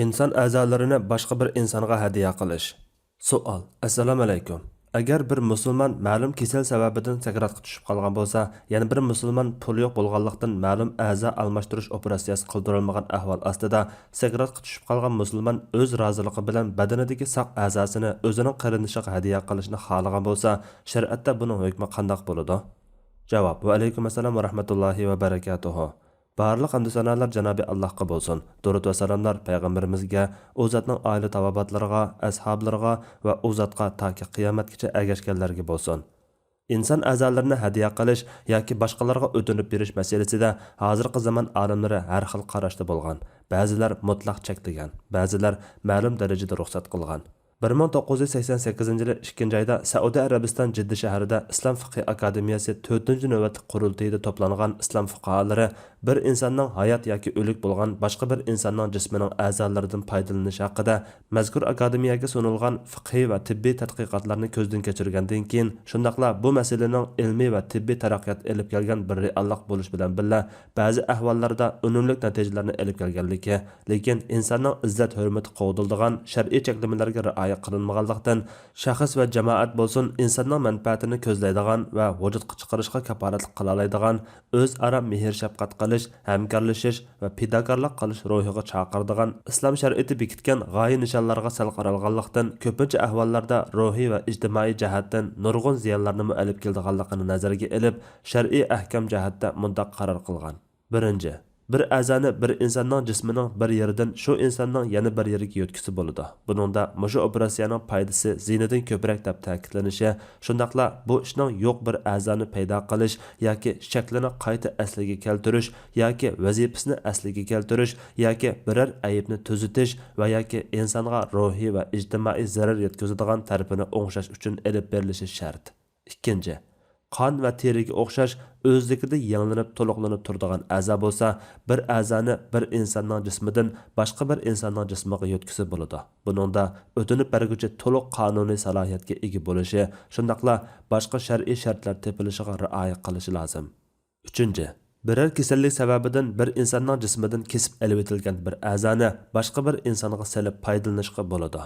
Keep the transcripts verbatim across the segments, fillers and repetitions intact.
ئىنسان ئەزالىرىنى باشقا بىر ئىنسانغا ھەدىيە قىلىش. سوئال. ئەسسالامۇئەلەيكۇم. ئەگەر بىر مۇسۇلمان مەلۇم كېسەل سەۋەبىدىن سەكراتقا چۈشۈپ قالغان بولسا، يەنە بىر مۇسۇلمان پۇلى يوق بولغانلىقتىن، مەلۇم ئەزا ئالماشتۇرۇش ئوپېراتسىيەسى قىلدۇرۇلمىغان ئەھۋال ئاستىدا، سەكراتقا چۈشۈپ قالغان مۇسۇلمان ئۆز رازىلىقى بىلەن بەدىنىدىكى ساق ئەزاسىنى ئۆزىنىڭ قېرىندىشىغا ھەدىيە قىلىشنى خالىغان بولسا، شەرىئەتتە بۇنىڭ ھۆكمى قانداق بولىدۇ؟ جاۋاب. ۋەئەلەيكۇم ئەسسالام ۋە رەھمەتۇللاھى ۋە بەرەكاتۇھۇ. بارلىق ھەمدۇ سانالار جانابى ئاللاھقا بولسۇن. دۇرۇد ۋە سالاملار پەيغەمبىرىمىزگە، ئۇ زاتنىڭ ئائىلە تاۋابىئاتلىرىغا، ئەسھابلىرىغا ۋە ئۇ زاتقا تاكى قىيامەتكىچە ئەگەشكەنلەرگە بولسۇن. ئىنسان ئەزالىرىنى ھەدىيە قىلىش ياكى باشقىلارغا ئۆتۈنۈپ بېرىش مەسىلىسىدە ھازىرقى زامان ئالىملىرى ھەر خىل قاراشتا بولغان. بەزىلەر مۇتلەق چەكلىگەن، بەزىلەر مەلۇم دەرىجىدە رۇخسەت قىلغان. بىر مىڭ توققۇز يۈز سەكسەن سەككىزىنچى يىلى ئىككىنچى ئايدا سەئۇدى ئەرەبىستان جىددە شەھىرىدە ئىسلام فىقھى ئاكادېمىيەسى تۆتىنچى نۆۋەتلىك قۇرۇلتىيىدا توپلانغان ئىسلام فۇقاھالىرى بىر ئىنساننىڭ ھايات ياكى ئۆلۈك بولغان باشقا بىر ئىنساننىڭ جىسمىنىڭ ئەزالىرىدىن پايدىلىنىش ھەققىدە مەزكۇر ئاكادېمىيەگە سۇنۇلغان فىقھىي ۋە تېببىي تەتقىقاتلارنى كۆزدىن كەچۈرگەندىن كېيىن، شۇنداقلا بۇ مەسىلىنىڭ ئىلمىي ۋە تېببىي تەرەققىيات ئېلىپ كەلگەن بىر رېئاللىق بولۇش بىلەن بىللە، بەزى ئەھۋاللاردا ئۈنۈملۈك نەتىجىلەرنى ئېلىپ كەلگەنلىكى، لېكىن ئىنساننىڭ ئىززەت-ھۆرمىتى قوغدىلىدىغان شەرئىي چەكلىمىلەرگە رىئايە قىلىنمىغانلىقتىن، شەخس ۋە جامائەت بولسۇن ئىنساننىڭ مەنپەئەتىنى كۆزلەيدىغان ۋە ۋۇجۇدقا چىقىرىشقا كاپالەتلىك قىلالايدىغان، ئۆزئارا مېھىر-شەپقەت قىلىش، ھەمكارلىشىش ۋە پىداكارلىق قىلىش روھىغا چاقىرىدىغان ئىسلام شەرىئىتى بېكىتكەن غايە-نىشانلارغا سەل قارالغانلىقتىن، كۆپىنچە ئەھۋاللاردا روھىي ۋە ئىجتىمائىي جەھەتتىن نۇرغۇن زىيانلارنىمۇ ئېلىپ كېلىدىغانلىقىنى نەزەرگە ئېلىپ، شەرئىي ئەھكام جەھەتتە مۇنداق قارار قىلغان. بىرىنچى، بىر ئەزانى بىر ئىنساننىڭ جىسمىنىڭ بىر يېرىدىن شۇ ئىنساننىڭ يەنە بىر يېرىگە يۆتكىسە بولىدۇ. بۇنىڭدا مۇشۇ ئوپېراتسىيەنىڭ پايدىسى زىيىنىدىن كۆپرەك دەپ تەكىتلىنىشى، شۇنداقلا بۇ ئىشنىڭ يوق بىر ئەزانى پەيدا قىلىش ياكى شەكلىنى قايتا ئەسلىگە كەلتۈرۈش ياكى ۋەزىپىسىنى ئەسلىگە كەلتۈرۈش ياكى بىرەر ئەيىبنى تۈزىتىش ۋە ياكى ئىنسانغا روھىي ۋە ئىجتىمائىي زەرەر يەتكۈزىدىغان تەرىپىنى ئوڭشاش ئۈچۈن ئېلىپ بېرىلىشى شەرت. ئىككىنچى، قان ۋە تېرىگە ئوخشاش ئۆزلۈكىدە يېڭىلىنىپ، تولۇقلىنىپ تۇرىدىغان ئەزا بولسا، بىر ئەزانى بىر ئىنساننىڭ جىسمىدىن باشقا بىر ئىنساننىڭ جىسمىغا يۆتكىسە بولىدۇ. بۇنىڭدا ئۆتۈنۈپ بەرگۈچى تولۇق قانۇنىي سالاھىيەتكە ئىگە بولۇشى، شۇنداقلا باشقا شەرئىي شەرتلەر تېپىلىشىغا رىئايە قىلىشى لازىم. ئۈچىنچى، بىرەر كېسەللىك سەۋەبىدىن بىر ئىنساننىڭ جىسمىدىن كېسىپ ئېلىۋېتىلگەن بىر ئەزانى باشقا بىر ئىنسانغا سېلىپ پايدىلىنىشقا بولىدۇ.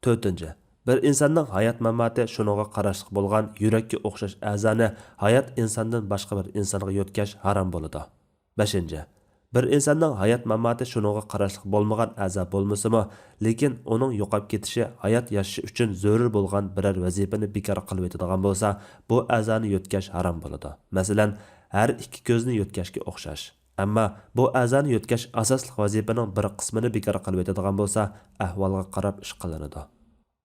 تۆتىنچى، بىر ئىنساننىڭ ھايات-ماماتى شۇنىڭغا قاراشلىق بولغان يۈرەككە ئوخشاش ئەزانى ھايات ئىنساندىن باشقا بىر ئىنسانغا يۆتكەش ھارام بولىدۇ. بەشىنچى، بىر ئىنساننىڭ ھايات-ماماتى شۇنىڭغا قاراشلىق بولمىغان ئەزا بولمىسىمۇ، لېكىن ئۇنىڭ يوقاپ كېتىشى ھايات ياشىشى ئۈچۈن زۆرۈر بولغان بىرەر ۋەزىپىنى بىكار قىلىۋېتىدىغان بولسا، بۇ ئەزانى يۆتكەش ھارام بولىدۇ. مەسىلەن، ھەر ئىككى كۆزنى يۆتكەشكە ئوخشاش. ئەمما بۇ ئەزانى يۆتكەش ئاساسلىق ۋەزىپىنىڭ بىر قىسمىنى بىكار قىلىۋېتىدىغان بولسا، ئەھۋالغا قاراپ ئىش قىلىنىدۇ.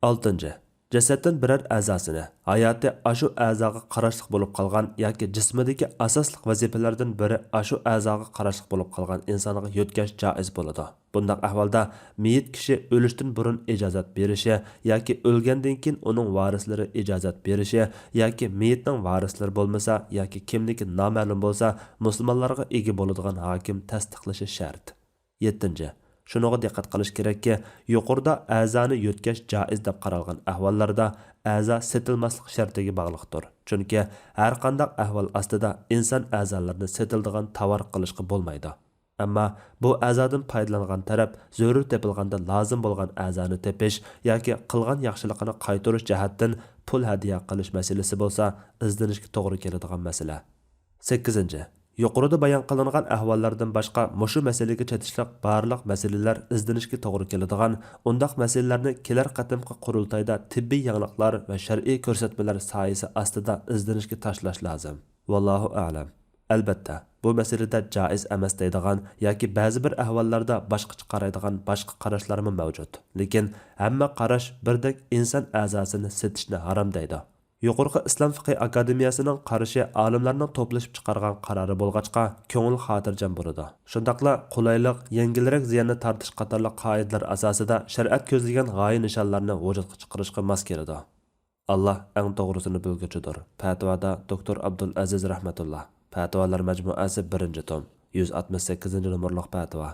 ئالتىنچى، جەسەتتىن بىرەر ئەزاسىنى ھاياتى ئاشۇ ئەزاغا قاراشلىق بولۇپ قالغان ياكى جىسمىدىكى ئاساسلىق ۋەزىپىلەردىن بىرى ئاشۇ ئەزاغا قاراشلىق بولۇپ قالغان ئىنسانغا يۆتكەش جائىز بولىدۇ. بۇنداق ئەھۋالدا مېيىت كىشى ئۆلۈشتىن بۇرۇن ئىجازەت بېرىشى ياكى ئۆلگەندىن كېيىن ئۇنىڭ ۋارىسلىرى ئىجازەت بېرىشى ياكى مېيىتنىڭ ۋارىسلىرى بولمىسا ياكى كىملىكى نامەلۇم بولسا، مۇسۇلمانلارغا ئىگە بولىدىغان ھاكىم تەستىقلىشى شەرت. يەتتىنچى، شۇنىڭغا دىققەت قىلىش كېرەككى، يۇقىرىدا ئەزانى يۆتكەش جائىز دەپ قارالغان ئەھۋاللاردا ئەزا سېتىلماسلىق شەرتىگە باغلىقتۇر. چۈنكى ھەرقانداق ئەھۋال ئاستىدا ئىنسان ئەزالىرىنى سېتىلىدىغان تاۋار قىلىشقا بولمايدۇ. ئەمما بۇ ئەزادىن پايدىلانغان تەرەپ زۆرۈر تېپىلغاندا لازىم بولغان ئەزانى تېپىش ياكى قىلغان ياخشىلىقىنى قايتۇرۇش جەھەتتىن پۇل ھەدىيە قىلىش مەسىلىسى بولسا ئىزدىنىشكە توغرا كېلىدىغان مەسىلە. سەككىزىنچى، يۇقىرىدا بايان قىلىنغان ئەھۋاللاردىن باشقا مۇشۇ مەسىلىگە چېتىشلىق بارلىق مەسىلىلەر ئىزدىنىشكە توغرا كېلىدىغان، ئۇنداق مەسىلىلەرنى كېلەر قېتىمقى قۇرۇلتايدا تېببىي يېڭىلىقلار ۋە شەرئىي كۆرسەتمىلەر سايىسى ئاستىدا ئىزدىنىشكە تاشلاش لازىم. ۋاللاھۇ ئەلەم. ئەلبەتتە، بۇ مەسىلىدە جائىز ئەمەس دەيدىغان ياكى بەزى بىر ئەھۋاللاردا باشقىچە قارايدىغان باشقا قاراشلارمۇ مەۋجۇت. لېكىن ھەممە قاراش بىردەك ئىنسان ئەزاسىنى سېتىشنى ھارام دەيدۇ. يۇقىرىقى ئىسلام فىقھى ئاكادېمىيەسىنىڭ قارىشى ئالىملارنىڭ توپلىشىپ چىقارغان قارارى بولغاچقا، كۆڭۈل خاتىرجەم بولىدۇ. شۇنداقلا قولايلىق، يەڭگىلرەك زىياننى تارتىش قاتارلىق قائىدىلەر ئاساسىدا شەرىئەت كۆزلىگەن غايە نىشانلارنى ۋۇجۇدقا چىقىرىشقا ماس كېلىدۇ. ئاللا ئەڭ توغرىسىنى بىلگۈچىدۇر. پەتىۋادا دوكتور ئابدۇلئەزىز رەھمەتۇللا. پەتىۋالار مەجمۇئەسى، بىرىنچى توم، يۈز ئاتمىش سەككىزىنچى نومۇرلۇق پەتىۋا.